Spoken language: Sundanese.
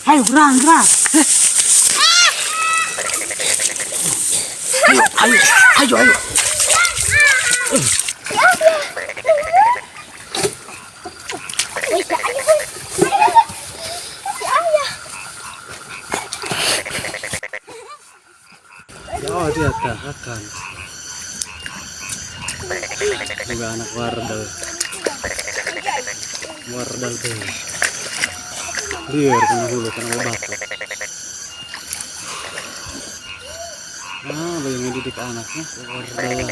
Ayo gerang gerang. Ayo, ayo, ayo, ayo. Wih, si ayah, wih. Si ayah. Oh, dia tak akan. Juga anak wardal. Wardal tuh. Liar kena hulu, kena batu. Ah, bayangin didik anaknya, wardal.